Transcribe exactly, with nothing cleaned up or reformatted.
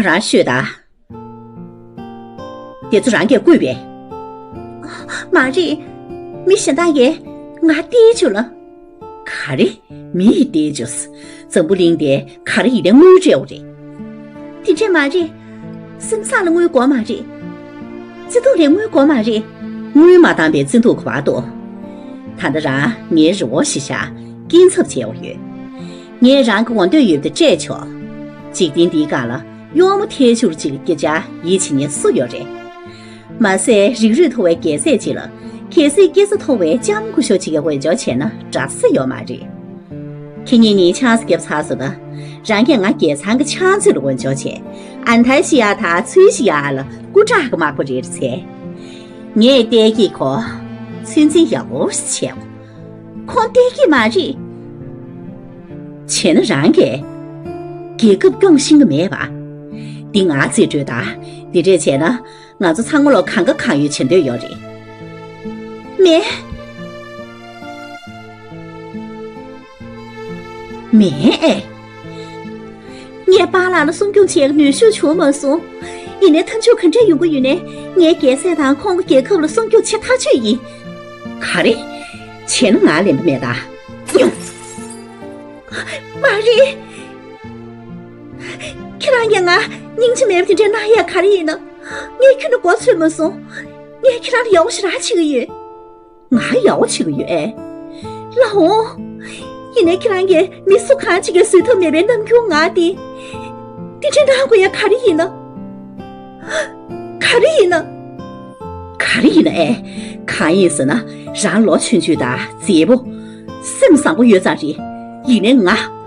རང་ཤོད་ད། དེ་ཚོ་རང་གིས་བརྐུས་པས། མ་རེད། མི་གཞན་དག་གིས་ང་བསྟན་བཅུག་ལ། ག་རེ། མི་ཡིས་བསྟན་བཅུག་འཛམ་བུ་གླིང་དེ་ག་རེ་ཡིན་ནའི་དངུལ་སྤྲད་འོ་རེད། དེ་འདྲས་མ་རེད། སེམས་བཟང་ལ་དངུལ་དགོས་མ་རེད། བརྩེ་དུང་ལ་དངུལ་དགོས་མ་རེད། དངུལ་མ་བཏང་པའི་བརྩེ་དུང་ག་པར་འདུག་ད་ལྟ་རང་ངའི་རི་བོ་ཞིག་བཞག་སྐྱིན་ཚབ་བྱས་འོ་ཡོད། ངས་རང་གི་འོ་འདོད་ཡོད་པ་དེ་སྤྲད་ཆོག་འཇིག་རྟེན་འདིའི་སྒང་ལ་གཡོག་མོ་ཐལ་ཆུར་ཅིག་སྐྱེ་ཆ་ཡིད་ཆེས་མཁན་སུ་ཡོད་རེད། མ་ཟད་རིགས་རུས་མཐོ་བའི་རྒྱལ་སྲས་ཅིག་ལ་གལ་སྲིད་སྐྱེ་ས་མཐོ་བའི་ལྕམ་སྐུ་ཞབས་ཅིག་གིས་འོས་སྦྱོར་བྱས་ན་འདྲ་ས་ཡོད་མ་རེད། ཁྱེད་གཉིས་ནི་ཆང་ས་བརྒྱབ་ཚར་སོང་ད། རང་གིས་ང་རྒྱལ་ཚང་གི་ཕྱག་མཛོད་ལ་འོས་སྦྱོར་བྱས། ཨན་ཐའི་ཤི་ཡ་དང་ཚུའེ་ཤི་ཡ་ལ་སྐུ་དྲག་གི་དམག་པ་རེ་རེ་བྱས། ངས་བལྟས་ཀྱིས་ཁོ་ཚོད་འཛིན་ཡག་པོ་བྱས། ཁོང་བལྟས་ཀྱིས་མ་རེད། བྱས་ན་རང་གིས་རྒྱལ་ཁབ་སྐྱོང་ཤེས་ཀྱི་མེད་པ། འདི་ང་རྩིས་སྤྲོད་དང་འདི་འདྲས་བྱས་ན་ང་ཚོ་ཚང་མ་ལོ་གང་དགའ་གང་ཡོད་བྱེད་འདོད་ཡོད་རེད། མེད། མེད་ཨེ། ངས་པཱ་ལགས་ལ་སྲུང་སྐྱོང་བྱེད་ནུས་ཤུགས་བྱུང་མ་སོང་། ཡིན་ནའི་མཐའ་མཇུག་ག་འདྲ་ཡོང་གི་ཡོད་ནའི་ངའི་རྒྱལ་སྲས་དང་ཁོང་གི་རྒྱལ་ཁབ་ལ་སྲུང་སྐྱོང་བྱེད་ཐག་ཆོད་ཡིན། ག་རེ། བྱས་ན་ང་ལེན་པ་མེད་ད། མ་རེད། ཁྱེད་རང་གིས་ང་སྙིང་རྗེ་མེད་པ་དེ་འདྲ་གནང་ཡ་ག་རེ་ཡིན་ནམ། ངས་ཁྱོན་ནས་མགོ་ཚོས་མ་སོང་། ངས་ཁྱེད་རང་ལ་ཡག་པོ་ཞེ་དྲག་བྱེད་ཀྱི་ཡོད། ང་ཡག་པོ་བྱེད་ཀྱི་ཡོད་ཨེ། ལགས་འོང་། ཡིན་ནའི་ཁྱེད་རང་གིས་མི་སུ་གང་ཅིག་གིས་བཟོད་ཐབས་མེད་པའི་རྣམ་འགྱུར་ངང་དེ། དེ་འདྲ་གནང་དགོས་ཡ་ག་རེ་ཡིན་ནམ། ག་རེ་ཡིན་ནམ། ག་རེ་ཡིན་ན་ཨེ། གང་ཡིན་ཟེར་ན་རང་ལོ་ཆུང་ཆུང་དང་མཛེས་པོ། སེམས་བཟང་པོ་ཡོད་ཙང་རེད། ཡིན་ནའི་ང་།